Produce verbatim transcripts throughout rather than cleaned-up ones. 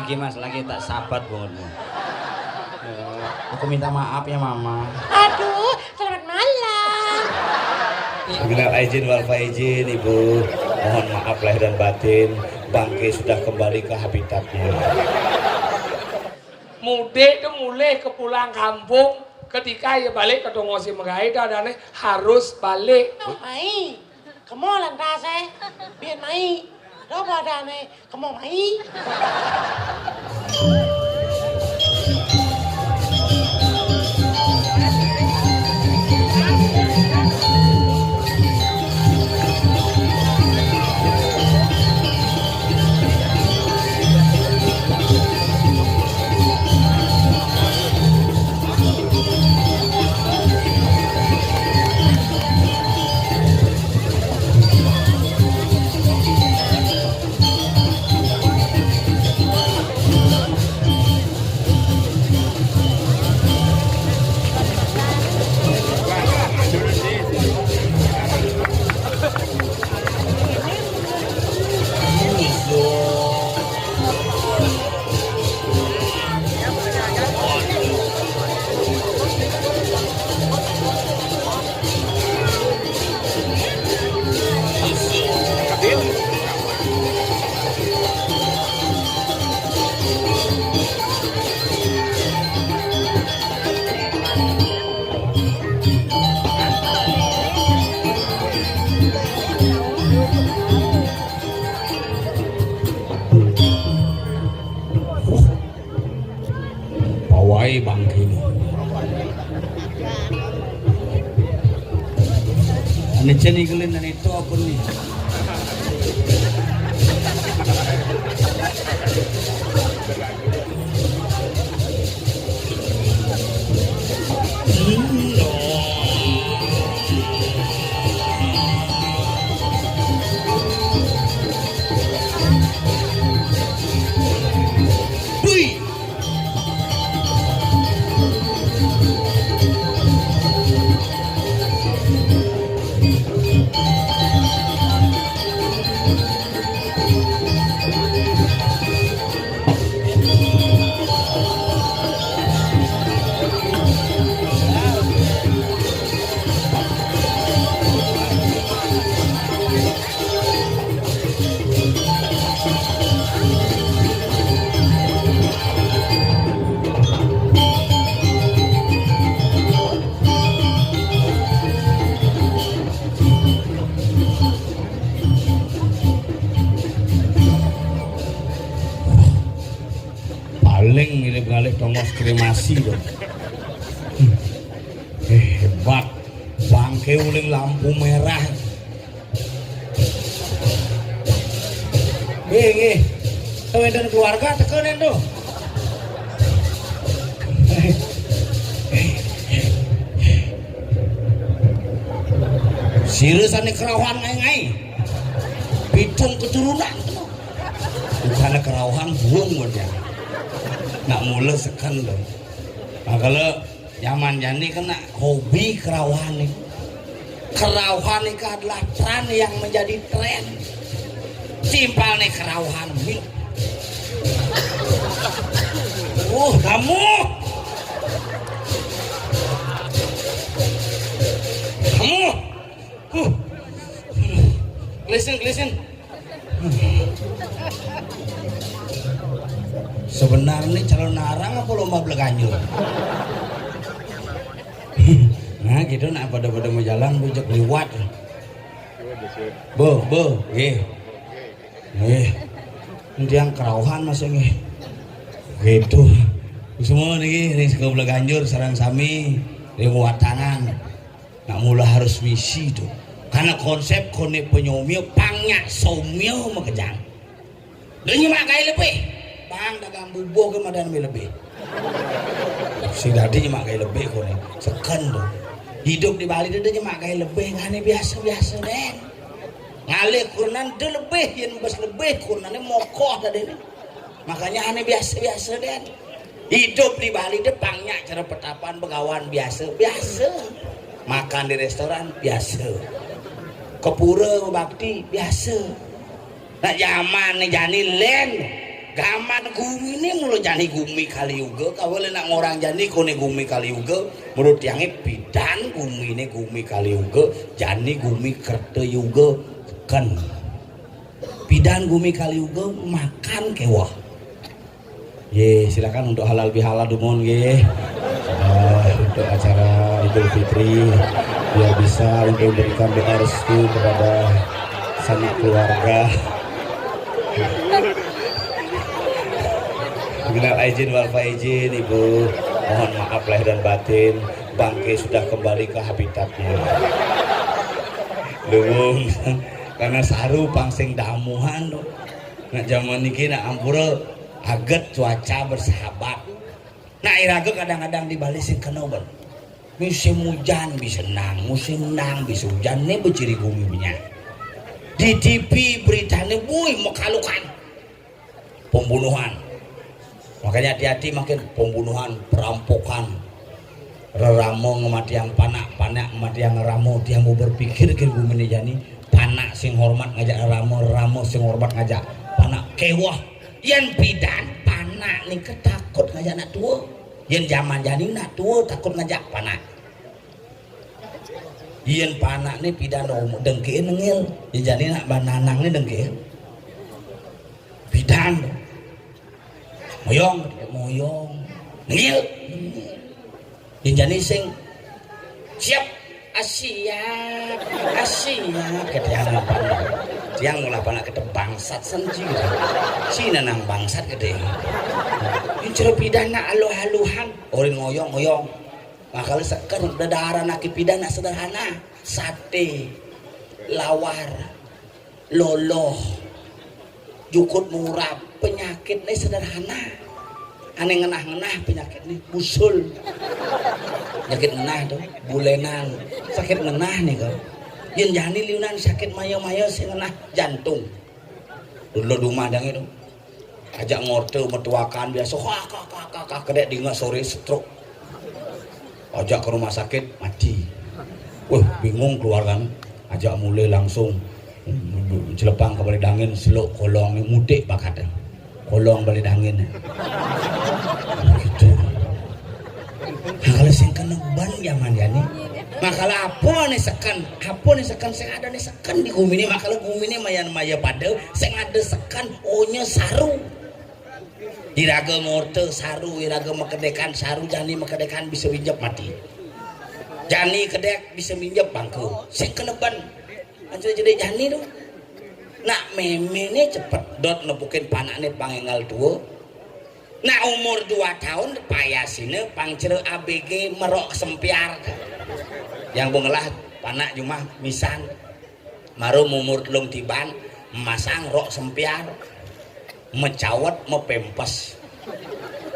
Iya, Mas, lagi tak sabat bangetmu. Eh, aku minta maaf ya, Mama. Aduh, selamat malam. Minal aidin wal faizin, Ibu. Mohon maaf lahir dan batin. Bangke sudah kembali ke habitatnya. Mudik itu mulih ke pulang kampung. Ketika ya balik ke dongo si megai, dadane harus balik. Mai, kemo lantas eh. Biar mai. Ada apa adane? Kemo mai. Pawai bangkini. Ini ceni kelin dan itu apa nih? Paling mirip ngalih tongos kremasi to. Eh, hebat. Bangke uling lampu merah. Nggih, nggih. Tuh, enten keluarga teken ento. Sira sane kerauhan ngai-ngai. Pitung keturunan to. Bukane kerauhan buung wae. Nak mula seken to. Nah, kalau zaman jani kena hobi kerauhan nih. Kerauhan itu adalah tren yang menjadi tren. Timpal nih kerauhan. Uh, kamu. Kamu. Uh. Gelisin, gelisin. Sebenarnya calon arang apa lomba belaganjur? Nah, gitu, nah, pada-pada mau jalan, bujak liwat. Bo, bo, nggih. Nggih. Ini yang kerauhan masih nggih. Gitu. Semua niki, ring saka belaganjur sareng sami ring watangan. Nak mula harus misi to. Karena konsep kone penyomia pang nyak somia makejang. Dia nyemak gawe lebih. Bang dagang bubuh ke madan mi lebih. Si dadi nyemak gawe lebih kone. Seken to. Hidup di Bali to dia nyemak gawe lebih, ngane biasa-biasa den. Ngalih kurenan de lebih, yen bes lebih kurenane mokoh dadene. Makanya ane biasa-biasa den. Hidup di Bali de pang nyak cara petapan begawan biasa-biasa. Makan di restoran biasa. Ke pura bakti biasa. Nak zaman ni jani len. Gaman guminé mula jani gumi Kali Yuga, kawéntenan nak ngorang jani koné gumi Kali Yuga, menurut tiangé pidan guminé gumi Kali Yuga, jani gumi Kerta Yuga. Kén. Pidan gumi Kali Yuga makan kéweh. Yé, silakan untuk halal bihalal dumun, yé. Eh, untuk acara Idul Fitri, biar bisa untuk memberikan doa restu kepada sanak keluarga. Minal aidin wal faizin, Ibu. Mohon maaf lahir dan batin. Bangké sudah kembali ke habitatnya. Dumun. Karena saru pang sing damuhan to. Nah, jaman niki nak ampura aget cuaca bersahabat. Nah, iraga kadang-kadang di Bali sing kena, Bang. Musim hujan bisa nang, musim nang bisa hujan, né beciri gumi punya. Di T V beritané, bui, makalukan. Pembunuhan. Makanya hati-hati makin pembunuhan, perampokan. Rerama ngamatiang panak, panak ngamatiang rerama, tiang mau berpikir ke guminé jani, panak sing hormat ngajak rerama, rerama sing hormat ngajak panak. Kéweh, yén pidan panak nika takut ngajak nak tua. Yén jaman jani nak tua takut ngajak panak. Yén panakné pidan dengké nengil, yén jani nak bananangné dengké. Pidan. Moyong, moyong. Nengil. Yén jani sing siap. Ah, siap. Ah, siap. Kéto anak panak. Tiang mula panak kéto bangsat senji kéto. Sina nang bangsat kéto. Yén cara pidan nak aluh-aluhan. Orin ngoyong, ngoyong. Makala seken dedaaran aké pidan nak sederhana. Saté, lawar, loloh, jukut murab, penyakitné sederhana. Ané ngenah-ngenah penyakitné, busul. Penyakit ngenah to, bulenan, sakit ngenah nika. Yén jani liunan sakit maya-maya sing ngenah jantung. Dulu di rumah dang itu. Ajak ngorta metuakan biasa, wah, kak, kak, kak, kak, kedék dingeh soré stroke. Ajak ke rumah sakit, mati. Wah, bingung keluarga. Ajak mulai langsung celepang ke balé dangin, seluk kolong ni mudik bakat. Kolong balé dangin. Gitu. Nah, kalau sing kena ban jaman jani. Nah, kalau apa nih seken? Apa nih seken? Sing ada nih seken di guminé. Makala guminé mayan maya pada, sing ada seken, onya saru. Iraga ngorta saru, iraga makedékan saru, jani makedékan bisa minjep mati. Jani kedék bisa minjep bangku. Sing kena ban. Aja jadi jani tu. Nak méméné cepet dot nepukin panakné pang énggal tua. Nak umur dua tahun payasina pang cera A B G merok sempiar. Yang bengelah panak jumah misan. Marum umur telung tiban, masang rok sempiar, mecawet, mepémpes.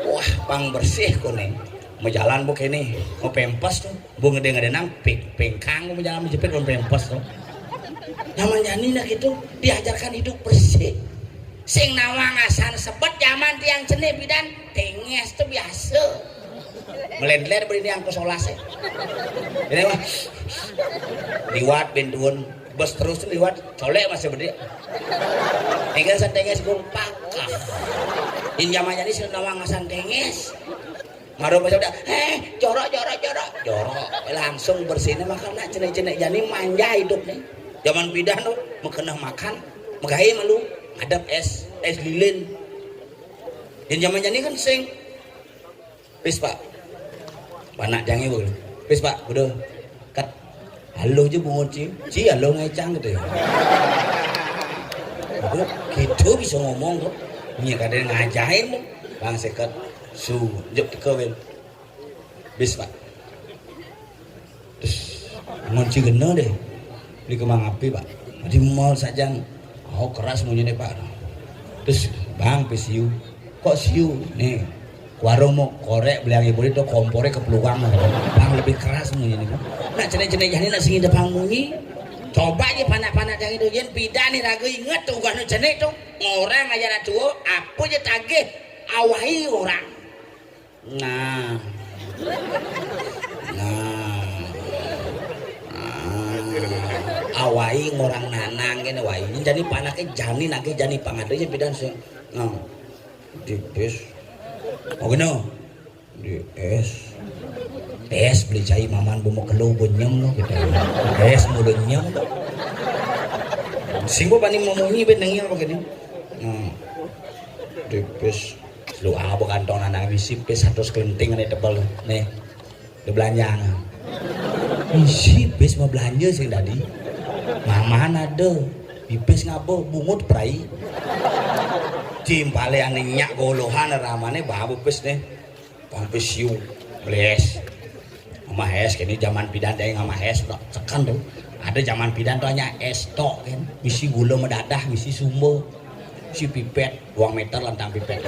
Wah, pang bersih koné. Mejalan bu kéné, mepémpes tu. Bu ngedé-ngedé nang ping-, pingkang bu mejalan menjepit mepémpes tu. Namanya nina gitu, diajarkan hidup bersih. Sing nawang asan sebet jaman tiang cenik pidan, tenges tu biasa. Melendler beri yang ke solas ya. Ini mah liwat bentun. Bus terus liwat, colek masih berdiri. Tinggal santenges gumpak. Injam aja nih sing nawang santenges. Maro pas udah, eh, jorok, jorok, jorok, jorok. Langsung bersihnya makan nak cenek-cenek jani manja hidup nih. Zaman pidan tuh, makan makan, megai malu, ngadep es, es lilin. Dan zaman jani kan sing Pis, Pak. Panak jangé bul. Pis, Pak, udah. Kat. Halo aja bungut ci. Ci halo ngecang gitu ya. Aduh, gitu bisa ngomong tuh. Nya kadang ngajain tuh. Bang seket. Su, jep teka win. Bis, Pak. Terus ngunci geno deh. Beli kembang api, Pak. Di mall saja. Oh, keras munyinya, Pak. Terus, "Bang, pis siu." "Kok siu?" "Nih, warung mau korek beli yang ibu itu kompornya ke peluang." Bang, lebih keras munyinya. Nak cenek-cenek jani nak sing depan munyi. Coba aja panak-panak yang itu. Yen pidan nih ragu inget tuh gua cenek tuh. Orang aja nak tua, apa aja tagih, awai orang. Nah. Nah. Ah. Awai ngorang nanang kene wai. Jani panake jani nake jani pangadenya pidan sing. Nah. Di bis. Oh, kena. Di es. Es beli cai maman bu mekelu bu nyem no kita. Es mulu nyem no. Sing bu bani memunyi ben nengil begini. Hmm. Di bis. Lu apa kantong anak misi bis seratus kelenting ane tebel. Nih. Di belanja. Isi bis mau belanja sing tadi. Maman ada. Di bis ngapa? Bungut perai. Timpale ane nyak golohan ramane babu bis nih. Pang bis siu. Beli es. Mama es, kini zaman pidan deh mama es, no. Tekan tuh. Ada zaman pidan tuh hanya es tok kan. Misi gula mendadah, misi sumba. Si pipet, dua meter lantang pipet.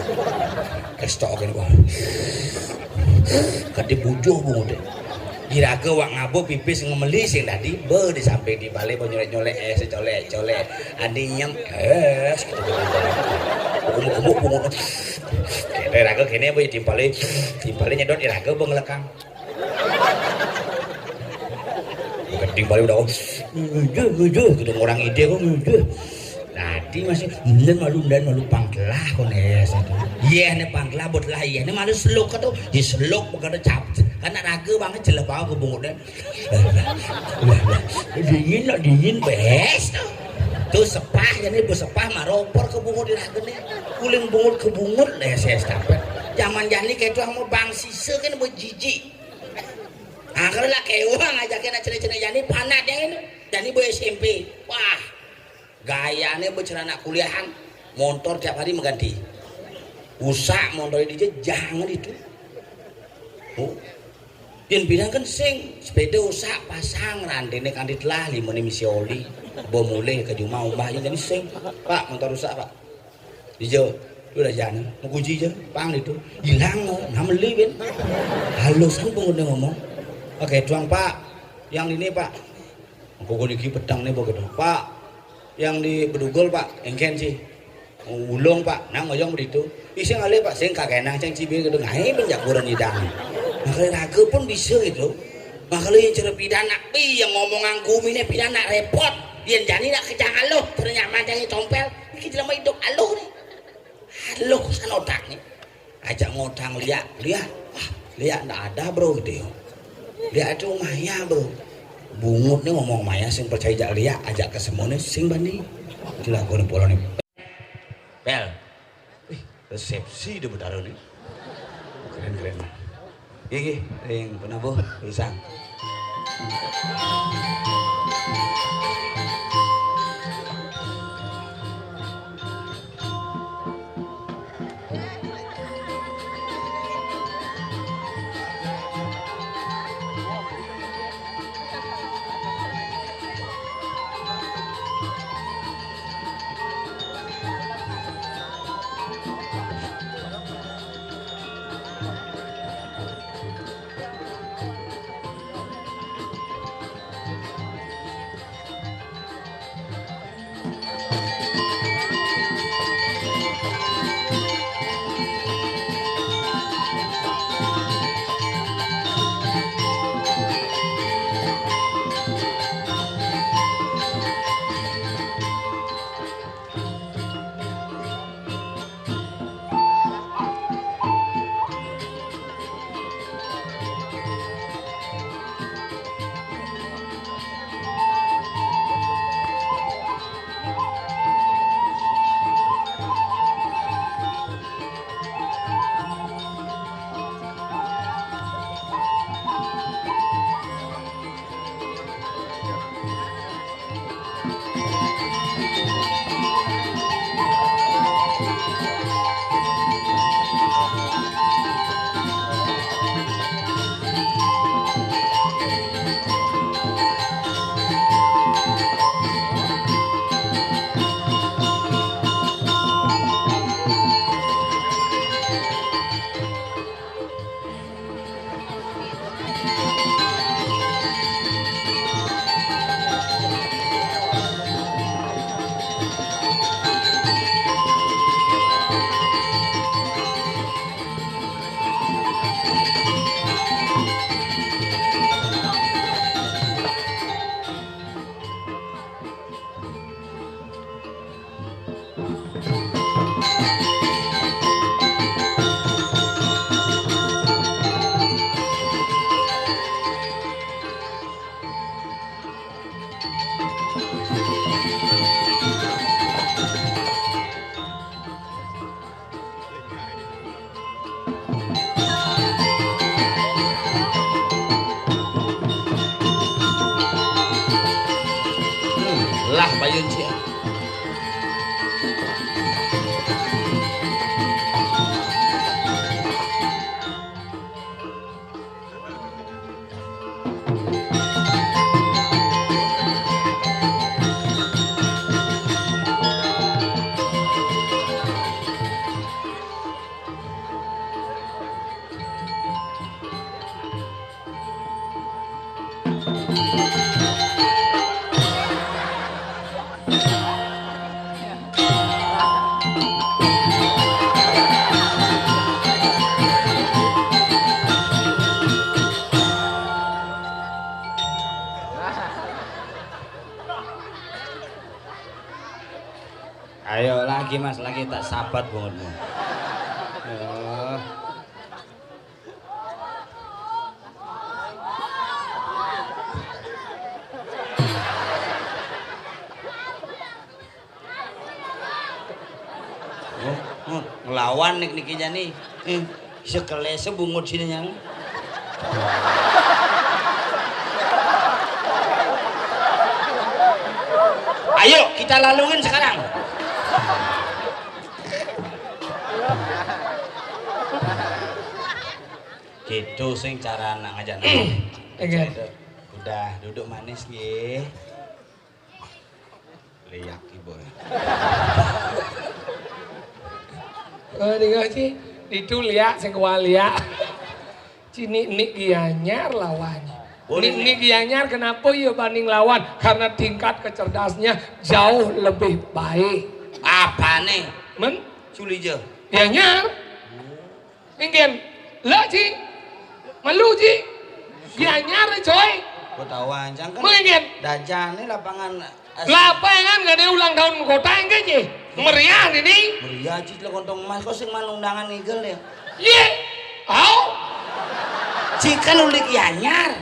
Es tok kan gua. Kati bujuh bungut deh. Iraga wak ngaba pipis ngemeli sing tadi, be di samping di bale nyolek-nyolek es, colek-colek. Andi nyem es gitu. Umuk-umuk bungut. Kene raga kene be timpale, timpale nyedot iraga be ngelekang. Keting balik udah, "Ngujuh, ngujuh," gitu, orang ide kok ngujuh. Tadi masih, "Ndan malu, ndan malu pangkelah," kok nih, satu. Iya, nih pangkelah, buat lah, iya, nih malu seluk tuh, ya seluk, bukan cap. Karena raga banget, jelek banget ke bungutnya. Dingin, nak dingin, bes tuh. Tuh sepah, ya nih, bu sepah, maropor ke bungut di raga nih. Kuling bungut ke bungut, leses tapet. Zaman jani kayak itu sama bang sisa kan, bu jijik. Nah, kalau lah kewang aja kena cene-cene jani panat yang ini. Jani boy S M P. Wah, gayanya boy celana kuliahan. Motor tiap hari mengganti. Usak motor di dia jangan itu. Oh. Yang bilang kan sing sepeda usak pasang rantene kanti telah lima ni misi oli. Bawa mulai ke rumah umbah jadi sing. Pak, motor rusak, Pak. Ijo, lu dah jani, mau kunci je, pang itu. Hilang, no. Nah, meli ben. Halusan pun udah ngomong. Oke, tuang, Pak. Yang ini, Pak. Aku kau diki petang nih begitu. Pak, yang di Bedugul, Pak, engken sih. Ulung, Pak, nang ngoyong begitu. Iseng ale, Pak, sing kagak nang ceng cibi gitu. Ngai menjak bulan idang. Nah, kalau raga pun bisa gitu. Nah, kalau yang cerita pidanak, pi yang ngomong anggumi nih pidanak repot. Yang jani nak kejang aluh, ternyata yang tompel. Iki jelema hidup aluh nih. Aluh san otak nih. Ajak ngotang liak, liak. Wah, liak ndak ada, bro, gitu ya. Liak itu maya, bro. Bungut nih ngomong maya sing percaya jak liak, ajak ke semuanya sing bani. Itulah gue nih pola nih. Pel. Ih, resepsi di Betara nih. Keren, keren. Iki, ring penabuh, pisang. Ayo lagi, Mas, lagi tak sabat bungutmu. Aduh. Oh, oh, ngelawan nih niki jani. Eh, sekelese bungut sini yang. Ayo kita lalungin sekarang. Gitu sing cara anak ngajar. Iya. Udah duduk manis nggih. Liak ibu. Eh, nih, Ci. Itu liak, sing kualiak. Ci, nik-nik Gianyar lawannya. Boleh, nik-nik Gianyar kenapa ya banding lawan? Karena tingkat kecerdasnya jauh lebih baik. Apa nih? Men? Sulija. Gianyar. Mungkin. Lah, Ci. Malu, Ci. Gianyar, coy. Kok tahu ancang kan? Mungkin. Dajane lapangan as- Lapangan gak ada ulang tahun kota enggak, Ci? Meriah ini. Meriah, Ci, lo kontong emas kok sing man undangan ngigel ya? Iya. Au. Ci kan ulik Gianyar.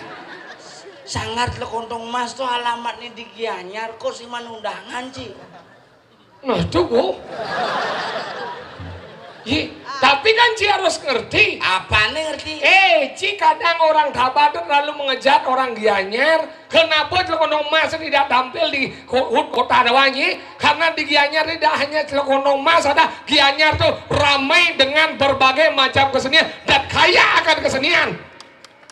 Sangat lo kontong emas tuh alamatnya di Gianyar kok sing man undangan, Ci? Nah, tuh, Bu. Yi, tapi kan Ci harus ngerti. Apa nih ngerti? Eh, Ci kadang orang Tabanan lalu mengejar orang Gianyar. Kenapa Celokono Mas tidak tampil di ko-, hut kota Dawangi? Karena di Gianyar tidak hanya Celokono Mas ada. Gianyar tuh ramai dengan berbagai macam kesenian dan kaya akan kesenian.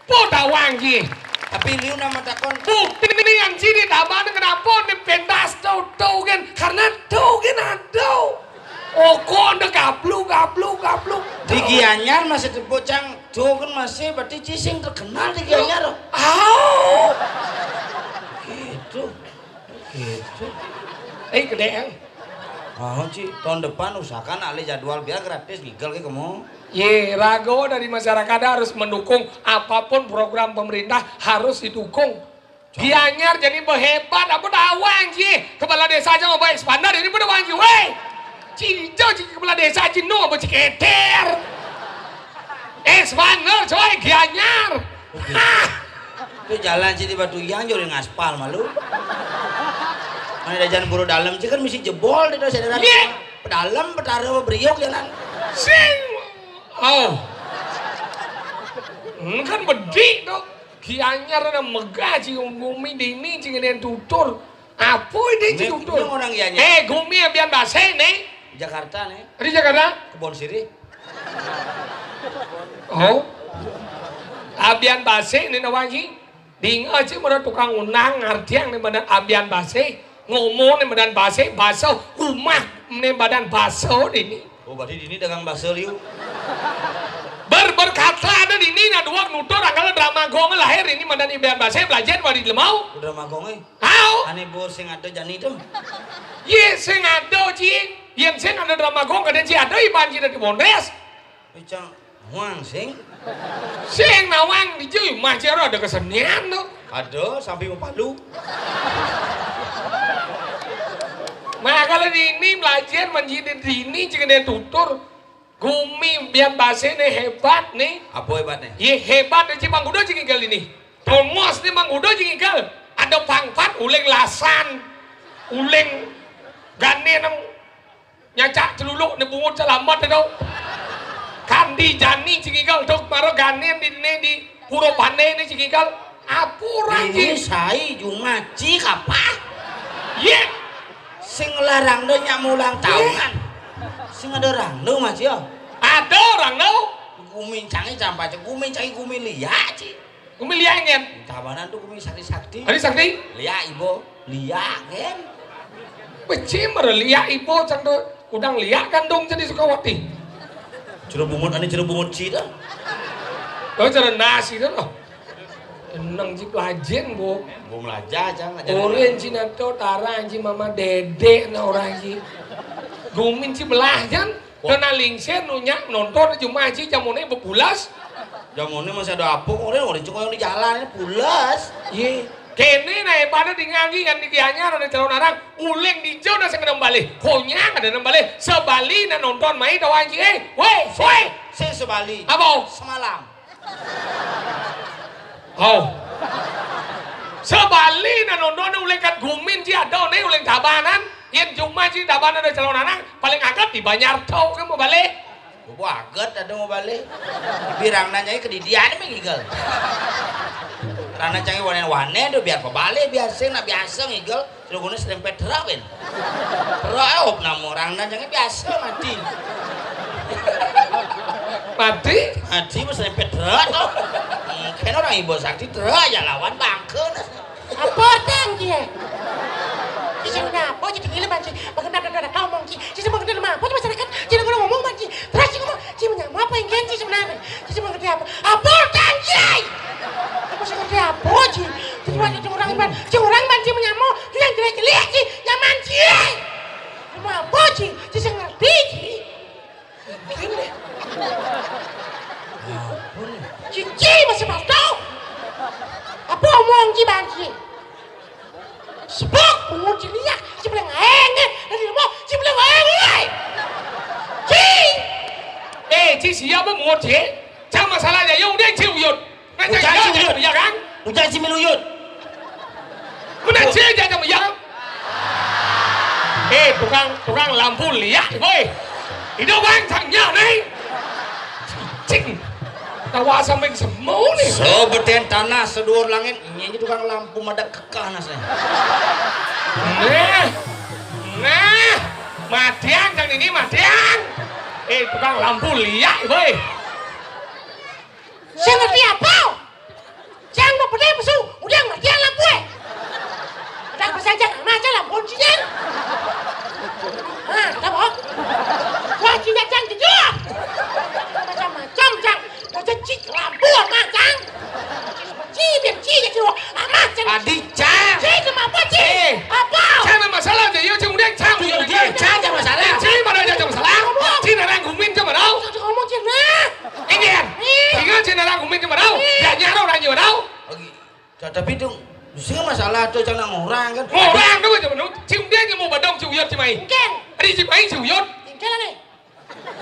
Poda wangi. Tapi liu nama takon. Bukti ini yang sini taman kenapa ini pentas tau tau kan? Karena tau kan ada. Oh, kok ada gablu, gablu, gablu. Di Gianyar masih tepuk cang. Tau kan masih berarti Ci sing terkenal di Gianyar. Au. Gitu. Gitu. Eh, gede, eh. Oh, Ci, tahun depan usahakan alih jadwal biar gratis ngigel ke kamu. Ye, raga dari masyarakat harus mendukung apapun program pemerintah harus didukung. Gianyar jadi berhebat, apa dah awang, Ci? Kepala desa aja mau baik sepanar, ini pada wangi, weh. Ci, Ci, kepala desa Ci, no, apa Ci keter? Eh, sepanar, coy, Gianyar. Oke. Ah. Itu jalan sini Batu Iyang jolin ngaspal malu. Mana ada jalan buru dalam sih kan mesti jebol itu sadar. Iya. Pedalem, petara, apa beriok jalan. Sing. Oh. Hmm, kan bedik tuh. Gianyar ada megah sih gumi dini sih ngene tutur. Apa ide sih tutur? Orang Gianyar. Eh, gumi abian base nih. Jakarta nih. Di Jakarta? Kebon Sirih. Oh. Abian base nih nawangi. Ding aja mara tukang unang ngartiang nih badan abian base. Ngomong nih badan base, base umah nih badan base ini. Oh, berarti dini dagang base liu. Ber-, berkata ada dini nah dua nutur angkal drama gong lahir ini badan abian base belajar bari lemau. Drama gong eh. Au. Ane bos sing ada jani tuh. Ye sing ada, Ci. Yen sing ada drama gong kada Ci ada iban Ci dari Bondres. Icang muang sing. Sing nawang di Ci mah Ci ada kesenian tuh. Ada sampai mau palu. Nah, kalau di ini belajar menjadi dini Ci kena tutur. Gumi bian base nih hebat nih. Apa hebatnya? Ye hebat nih Ci Manggudo Ci ngigal ini. Tomos nih Manggudo Ci ngigal. Ada pangpat uling lasan. Uling gane nem nyacak celuluk nih bungut selamat itu. Kandi jani Ci ngigal tuh maro gane di, di, di Pura Pandai nih Ci ngigal. Apa orang Ci? Ini sai Jumaci kapa? Ye. Sing larang do nyak mulang tahunan. Sing ada orang do Mas ya. Ada orang do. Gumi cangi campa cek gumi cangi gumi liak Ci. Gumi liak ngen. Tabanan tuh gumi sakti sakti. Hari sakti. Liak ibu. Liak ngen. Beci mara liak ibu cang tuh. Udang liak kandung jadi Sukawati. Jero bungut ane jero bungut Ci dah. Oh, jero nasi dah loh. Tenang Ci pelajin, Bu. Bu melajah aja ngajarin. Oren Ci nato tara Ci mama dedek na orang Ci. Gumin Ci belah jan. Kena lingser nunyak nonton cuma Ci jamune bebulas. Jamune masih ada apa oren oren cuma yang di jalan ini pulas. Ye. Kéné nah, pada dinganggi kan di Gianyar ada calon arang, uling dija nah sing nembalih. Konyang ada nembalih. Sebali nah nonton mai tawang ci, eh. Woi, woi. Sing sebali. Apa? Semalam. Oh. Sebali nah nonton uling kat gumin ci ada né uling Tabanan. Yén cuma ci Tabanan ada calon arang, paling angkat di Banjar tau kan mau balik. Bubu aget ada mau balik. Birang nanya kedidian mah ngigel. Rana canggih wanen-wanen tuh biar pebalik biasa nak biasa ngigel. Sudah guna serempet terapin. Terap namu orang nanya biasa mati. Mati? Mati mah serempet terap tuh. Mungkin orang ibu sakti terap ya lawan bangke. Apa tang dia? Bisa ngapa jadi gila banci? Bagaimana ada kau mungkin? Sisi mengerti lemah apa masyarakat? Jadi kalau ngomong banci, terus sih ngomong, sih menyamuk apa yang ganti sebenarnya? Sisi mengerti apa? Apa tang dia? Apa sih ngerti apa sih? Terus ada orang ban, si orang banci menyamuk, itu yang jelek-jelek sih, nyaman sih. Cuma apa sih? Sisi ngerti sih. Kene. Cici masih patuh. Apa omong ci banci? Sebok bungut ci liak, ci beleng aenge, dari lembok, ci beleng aenge. Ci. Eh, ci siapa bungut ci? Cang masalah aja, yuk deh ci uyut. Ujar si Uyut. Iya kan? Ujar si Miluyut. Mana cing jaga meyang? Eh, tukang tukang lampu liak, boy. Itu bang cangnya nih. Cing. Tawa sampai semua nih. Sebeten tanah seduur langit, ini tukang lampu madak kekah nasnya. Nah, nah, matian cang ini matian. Eh, tukang lampu liak, boy. Saya ngerti apa? Cang mau pedih pesu, udah ngerti lampu eh. Udah pesan cang, mana cang lampu cing? Nah, kenapa? Wah, cing cang jujur. Macam-macam cang. Udah cik lampu apa cang? Ci biar ci ya ci. Amat cang. Adi cang. Ci kenapa ci? Eh. Apa? Cang ada masalah aja, yo cang udah cang. Udah cang, cang masalah. Ci mana aja cang masalah? Ci narang gumin cang mana? Cang ngomong cang nah. Ingin. Tinggal cina lagu minta merau. Ya nyaro orang nyaro. Lagi. Tapi dong, sing masalah tuh cina orang kan. Orang tuh aja menurut. Cium dia mau badong cium yot cimai. Engken. Ada cimai cium yot. Engken lah nih.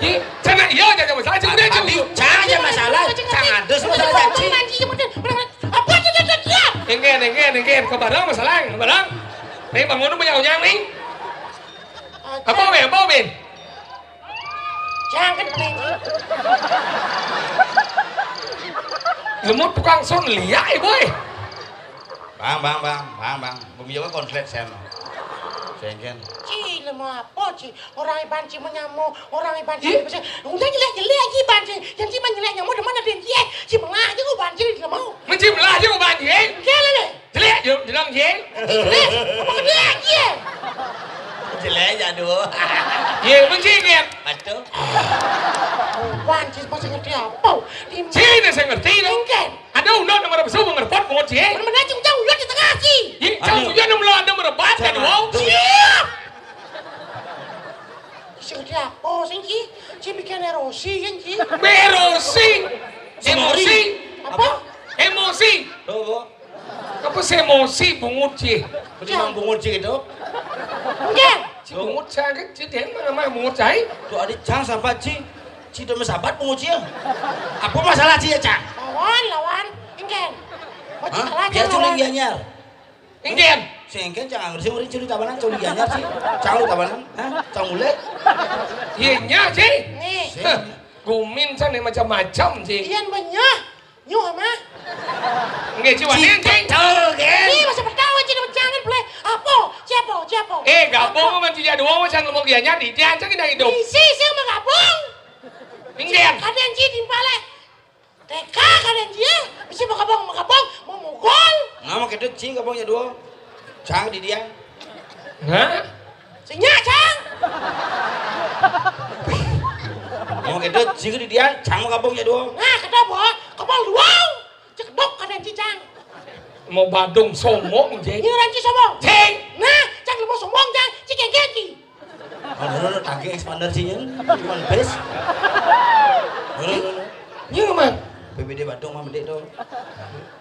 Ih, cina iya aja masalah cium dia cium yot. Cang aja masalah. Cang ada masalah caci. Apa aja dia dia. Engken, engken, engken. Kebarang masalah, kebarang. Nih bangun punya onyang nih. Apa weh, apa weh? Jangan kelinci. Lemut tukang sun liak, eh, boy. Bang, bang, bang, bang, bang. Bumi Jawa konslet sen. Sengken. Ci, lemah apa ci? Orang iban ci menyamo, orang iban ci. Ih. Udah jelek-jelek ci iban ci. Yang ci mah jelek nyamo demen ada yang ci, eh. Ci melah aja iban ci lemah. Menci melah aja iban ci, eh. Jelek, jelek. Jelek, jelek, jelek, jelek. Jelek, apa jelek, jelek? Jelek, jadul. Iya, emang jelek. Aduh. Wan, cis masih ngerti apa? Di Cina saya ngerti, no. Engken. Ada undang nomor besar, mau ngerpot, mau jelek. Mana cuma jauh, di tengah, ci. Iya, jauh, anu. Iya, nomor ada merebat, jadul. Siap. Sing ngerti apa, sing, ci? Ci bikin erosi, kan, ci? Erosi. Emosi. Apa? Emosi. Tuh, tuh. Apa sih emosi bungut ci? Berarti emang bungut ci gitu? Enggak. Ci bungut saya kan, ci dia mana mah bungut saya? Tuh, adik cang sahabat ci. Ci udah sahabat bungut ci ya? Apa masalah ci ya, cang? Lawan, lawan. Enggak. Hah? Biar cuma Gianyar. Enggak. Sengken cang anggur sih, murid curi tabanan, curi Gianyar sih. Cang lu tabanan, hah? Cang mulai. Iya, ci. Nih. Sengken. Gumin sana macam-macam ci. Iya, banyak. Nyuh, mah. Nggih, ci wani, ci. Ci betul, gén. Ih, masa betul, ci, jangan, boleh. Apa? Siapa? Siapa? Eh, gabung sama ci jadwal, macam ngomong dia nyadi, dia aja kita hidup. Isi, sih mau gabung. Nggih. Kadén ci timpalé. Teka kadén ci, ya. Bisa mau gabung, mau gabung, mau mukul. Nama kita ci gabung jadwal. Cang di dia. Hah? Sing nya, cang. Mau gitu, ci di dia, cang mau gabung jadwal. Nah, kata apa? Kepal dua. Cek dok kadén ci, cang. Mau badung sombong, ci. Iya, ranci sombong. Ci. Nah, cang mau sombong, cang. Ci kayak gini. Aduh, aduh, tangki expander ci, nyen. Cuman bes. Aduh, aduh, aduh. Iya, Mas. B B D Badung mah mending tuh.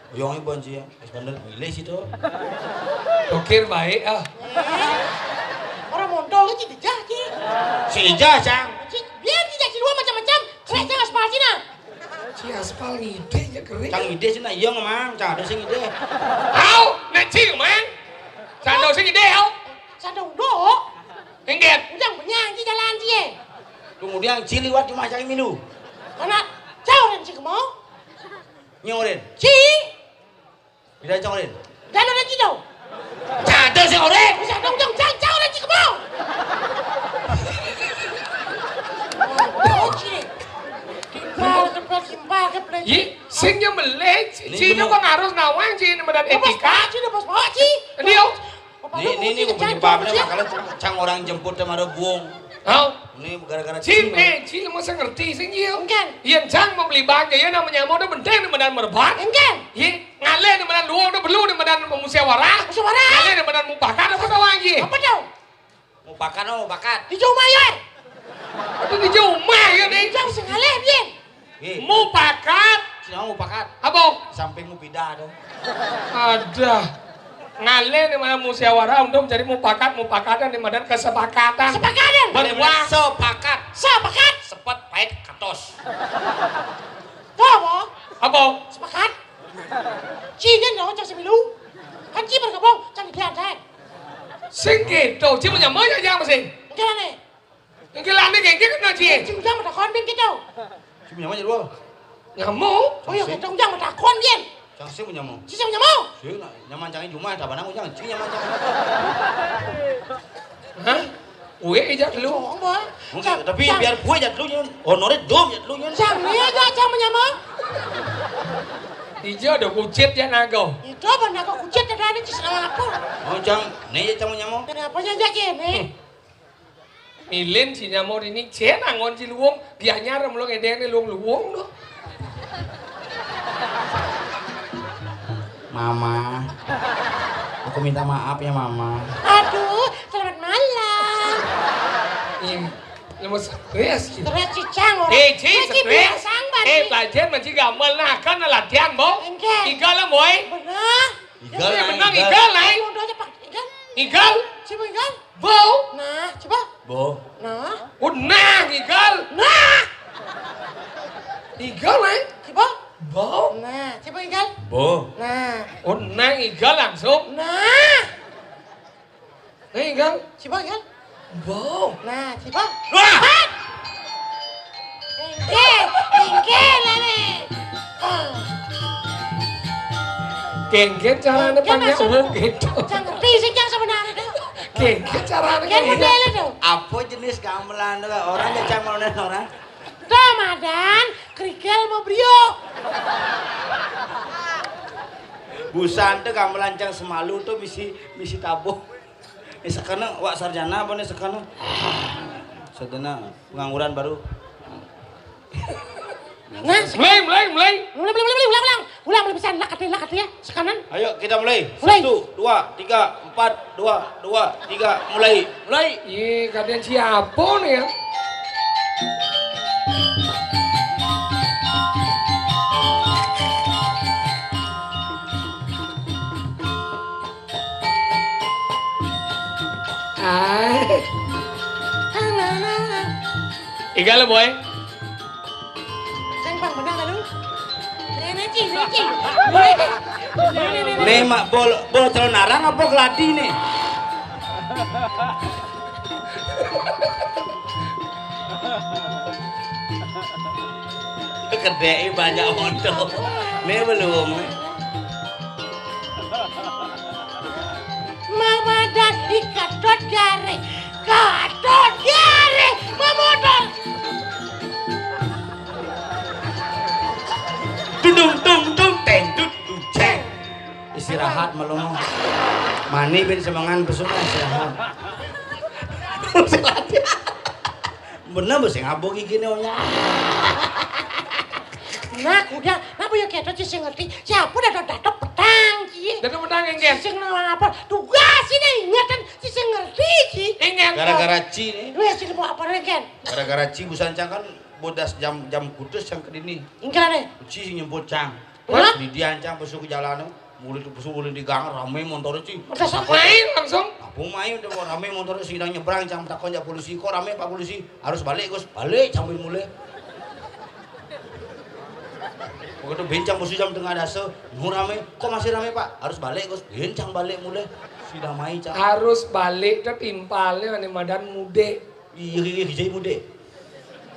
Oyong ibu anci ya. Wis bener milih situ. Tokir baik ah. Eh, orang mondok kan Ci Dijah, Ci. Si Ijah, Cang. Ci, biar Ci Dijah Ci dua macam-macam. Keren, Cang, aspal Cina. Ci aspal ngide ya keren. Cang ngide sih, nah, iya ngomong, Cang ada sing ngide. Au, nek Ci ngomong. Cang ada sing ngide, au. Cang ada undo. Inggit. Ujang benyang Ci jalan Ci, eh. Kemudian Ci liwat cuma cari milu. Karena jauh dan Ci kemau. Nyorin. Ci. Bila cang orin. Jangan ada Ci dong. Cang ada sing orin. Bisa dong, dong, Cang, Cang ada Ci kemau. Oh, Ci. Timpal, kepala, timpal, kepala. Yi, sing nyembelih, Ci, Ini Ci, ini dulu. Bang harus nawang, Ci, ini medan Lepas etika. Pak, Ci, lepas Pak, Ci. Ini, yo. Ini, ini, ini penyebabnya makanya cang orang jemput sama ada buong. Hau. Ini gara-gara Ci, Ci. Eh, Ci, lu masa ngerti sih, Ci? Enggak. Iya, cang mau beli bang, ya namanya mau udah benteng di medan merban. Enggak. Iya, ngalih di medan luang, udah belu di medan musyawarah. Musyawarah. Ngalih di medan mupakat, apa tau, Ci? Apa tau? Mupakat, oh, mupakat. Di jauh mah, ya. Itu di jauh mah, ya, nih. Jauh sengalih, Din. Mupakat. Sini mupakat. Apa? Samping mu pindah tuh. Ada. Ngalih di mana musyawarah untuk mencari mupakat, mupakatan di mana kesepakatan. Kesepakatan. Berbuat sepakat. Sepakat. Sepet pahit katos. Tuh, apa? Apa? Sepakat. Ci kan dong, cang semilu. Kan Ci bergabung, cang diantai. Sing gitu, Ci menyamanya aja masih. Enggak nih. Engke lane kengke kena, Ci. Sing ujang matakon bin gitu. Sing nyaman jadwal. Nyamu? Oh iya, kita ujang matakon bin. Cang sing nyamu. Ci sing nyamu. Sing nyaman cangin cuma ada panang ujang cing nyaman cangin. Hah? Gue ijak lu. Bohong, boy. Mungkin, tapi biar gue jat lu nyun. Honore dom jat lu nyun. Cang, iya aja cang nyamu. Ija ada kucit ya nago. Itu apa nago kucit ada ada ci selama apa? Oh, cang, nih ya cang nyamu. Kenapa aja kene? Milin si nyamur ini, cen angon si luwung, gianyar mulu ngedene luwung-luwung tuh. Mama, aku minta maaf ya, Mama. Aduh, selamat malam. Ih, lu mau stres gitu. Stres cicang orang. Eh, Ci, stres. Eh, belajar masih gamal, nah, kan latihan, Bo. Enggak. Igal lah, boy. Benar. Igal, ya, nah, menang, igal. Igal, nah. Mundur aja, Pak. Igal. Igal. Coba igal. Bau. Nah, coba. Bau. Nah. Oh, nah, igal. Nah. Igal, nah. Coba. Bau. Nah, coba igal. Bau. Nah. Oh, nah, igal langsung. Nah. Nah, igal. Coba igal. Bau. Nah, coba. Wah. Hah? Engke, engke lah, nih. Ah. Kengken carane. Kengken panjang maksud, gitu. Cang ngerti sih, cang sebenarnya tuh. Kengken carane. Kengken kayak gitu. Modele tuh. Apa jenis gamelan tuh, Kak? Orang ya cang melawan orang. Tuh, madan, kerikil mau brio. Busan tuh gamelan cang semalu tuh misi, misi tabuh. Ini sekena wak sarjana apa nih sekena? Sarjana pengangguran baru. Nah, mulai, mulai, mulai. Mulai, mulai, mulai, mulai, ulang, ulang. Ulang, mulai bisa, lakat, lakat ya, sekanan. Ayo kita mulai. Mulai. Satu, dua, tiga, empat, dua, dua, tiga, mulai. Mulai. Ih, kalian siapa nih ya? Ai. Igal, boy. Sing pang bener kan lu? Rene, Ci, rene, Ci. Rene, rene, rene. Nih, Mak, bol, bol calon arang apa keladi nih? Kedai banyak motor. Nih belum. Mamadan ikatot gare, katot gare, mamodal. Dung, dung, dung, dung, teng, dut, dut, ceng. Istirahat malam. Mani bin semangan besok istirahat. Bener, bos, ngabuk gigi nih, Onya. Nah, udah, nah, boyo keto, Ci sing ngerti. Siapa dah, dah, dah, petang, Ci? Dah, petang, Engken. Ci sing nang apa? Tugas ini ingatan, Ci sing ngerti, Ci. Engken. Gara-gara Ci nih. Weh, Ci mau apa, Engken? Gara-gara Ci, busan cang kan bodas jam, jam kutus yang kedini. Engken, eh? Ci sing nyemput cang. Hah? Di dia ancang pesu ke jalan, mulai tu pesu mulai di gang, rame motor, Ci. Udah sok main langsung. Apa main, udah mau rame motor, sidang nyebrang, cang takon jak polisi, "Kok rame, Pak Polisi?" "Harus balik, Gus." "Balik," cang mulai. Begitu bencang pesu jam tengah dasa, "Nu rame, kok masih rame, Pak?" "Harus balik, Gus." Bencang balik mulai. Sidang main, cang. Harus balik tu timpalnya ane madan mudik. Iya, iya, iya, jadi mudik.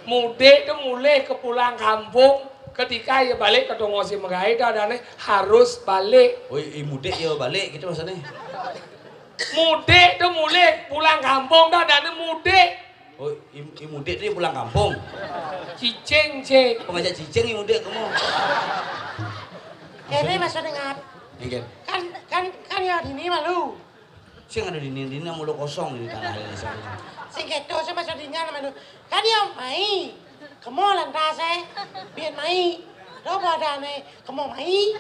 Mudik tu mulih ke pulang kampung. Ketika ia balik ke tonggo si megai tu adane harus balik. Oh, i mudik ya balik gitu maksudnya. Mudik tu mulih pulang kampung tu adane mudik. Oh, i, i mudik tu pulang kampung. Cicing, cik. Pengajak cicing i mudik kamu. Kene maksudnya ngap. Iya, kan? Kan, kan, kan ya dini malu. Sing ada dini-dini mulu kosong di tanah ini. Sing keto sing masuk dingin sama lu. Kan ya mai. Kemo lantas eh. Biar mai. Lo pada aneh. Kemo mai.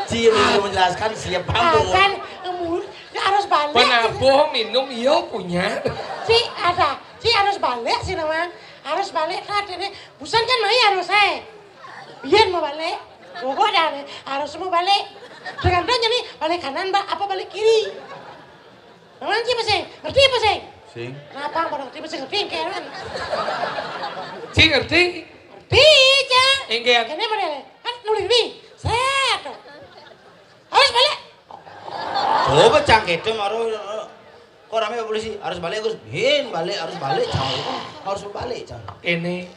Ci, lu menjelaskan siap Ah, paham. Kan, kamu ya harus balik. Penabuh minum, iya punya. Ci, ada. Ci harus balik sih, Nawang. Harus balik, kan, ini. Busan kan mai harus eh. Biar mau balik. Pokok dah, harus mau balik. Tergantung jadi balik kanan, Mbak, apa balik kiri. Nawang ci apa sih? Ngerti apa sih? Sing. Kenapa, Mbak, ngerti apa sih? Ngerti, engke, kan? Ci ngerti? Ngerti, Cang. Engke. Kene mana? Kan nulis ni. Set. Harus balik. Coba cang keto maro, kok rame polisi? Harus balik, Gus. Hin, balik, harus balik, cang. Harus balik, cang. Kene.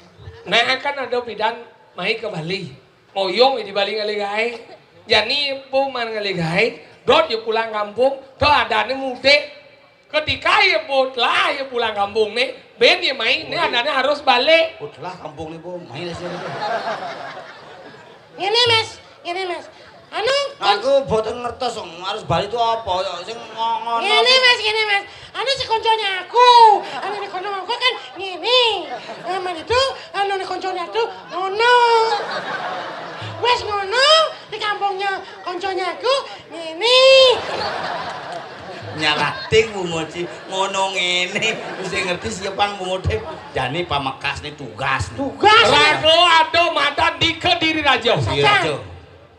Nah, kan ada bidan mai ke Bali. Ngoyong di Bali ngalih gae. Jani ibu man ngalih gae. Dot ya pulang kampung. Dot adane mudik. Ketika ya bot lah ya pulang kampung nih. Ben ya mai, nih adane harus balik. Bot lah kampung nih, Bu. Mai lah sini. Ngene, Mas. Ngene, Mas. Anu, aku boten ngertos, wong harus balik itu apa? Ya, sing ngo-, ngono. Ngene, Mas, ngene, Mas. Anu si koncone aku. Anu ni kono aku kan ngene. Aman itu, anu ni koncone aku ngono. Wes ngono, di kampungnya koncone aku ngene. Nyalating Bu Moci, ngono ngene. Wis ngerti siapa Bu Moci? Jani pamekas nih tugas nih. Tugas. Rado ado madan di Kediri Raja. Di Raja.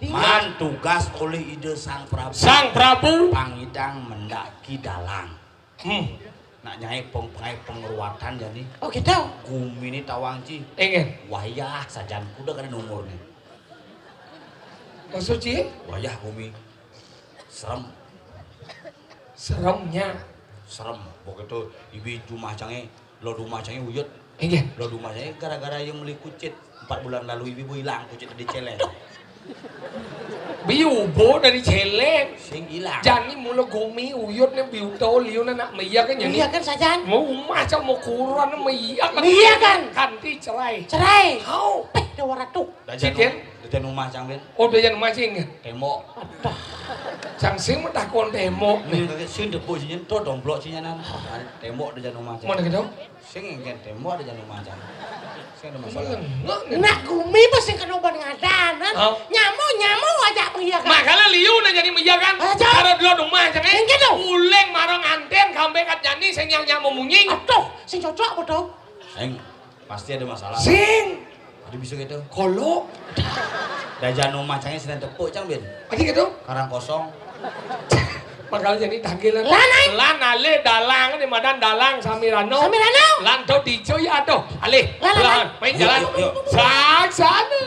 Man tugas oleh Ida Sang Prabu. Sang Prabu. Pangidang mendaki dalang. Hmm. Nak nyai peng-, pengai pengeruatan jani. Oh, gitu. Gumi ni tawang ci. Inggih. Wayah sajan kuda kada nomor ni. Maksud ci? Wayah gumi. Serem. Seremnya. Serem. Begitu ibi rumah cange, lo rumah cange uyut. Inggih. Lo rumah cange gara-gara yang beli kucit. Empat bulan lalu ibi bu hilang kucit dari celeng. Biubo dari celeng. Sing hilang. Jani mula gumi uyut ni biuto liu nak maya kan jani. Iya kan sajan. Mau rumah cang mau kuran maya kan. Iya kan. Kanti cerai. Cerai. Hau. Eh, dua ratus. Dajan Cik, Ken? Dajan rumah cang, Ben. Oh, dajan rumah cing. Tembok. Aduh. Cang sing mentakon tembok. Nih, kakek sing debuk sini, to domplok sini nan. Tembok dajan rumah cang. Mana gitu? Sing engken tembok dajan rumah cang. Sing ada masalah. Melengok nih. Nak gumi pas sing kena ban ngadanan. Hah? Nyamuk, nyamuk aja pengiyakan. Makanya liu nah jadi meyakan. Aja. Ada dua rumah cang, eh. Yang gitu. Uleng marang anten kambe kat jani sing yang nyamuk munyi. Aduh, sing cocok apa tuh? Sing. Pasti ada masalah. Sing. Ada bisa gitu. Kolo. Dajan rumah cangnya sedang tepuk cang, Ben. Ada gitu. Karang kosong. Bakal jadi tanggilan. Lan, ai. Lan alih dalang ni madan dalang Samirano. Samirano. Lan to dijo ya aduh. Alih. Lan, lan, lan. Main jalan. Yuk, yuk, yuk. Saksana.